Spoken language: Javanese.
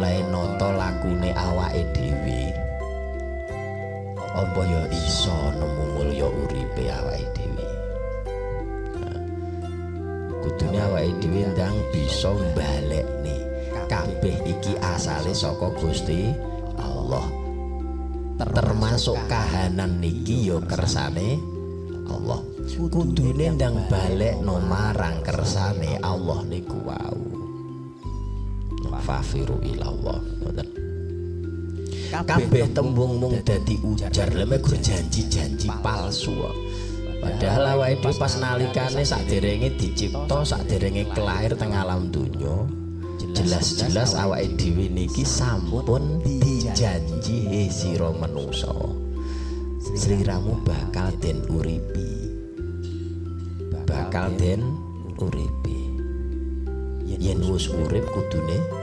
Oleh nata lakune awake dhewe, apa ya iso nemu mulya uripe awake dhewe? Nah, kudune awake dhewe ndang bisa mbalekne kabeh iki asale saka Gusti Allah, termasuk kahanan niki ya kersane Allah. Kudune ndang balekno marang kersane Allah niku wau. Fafiru ilallah, ngoten. Kabeh tembung mung dadi ujar, lha mek gur janji-janji palsu kok. Padahal awake dhewe pas nalikane sakderenge dicipta, sakderenge kelair teng alam donya, jelas-jelas awake dhewe niki sampun dijanji, "He sira menungsa, sliramu bakal den uripi, bakal den uripi." Yen wis urip kudune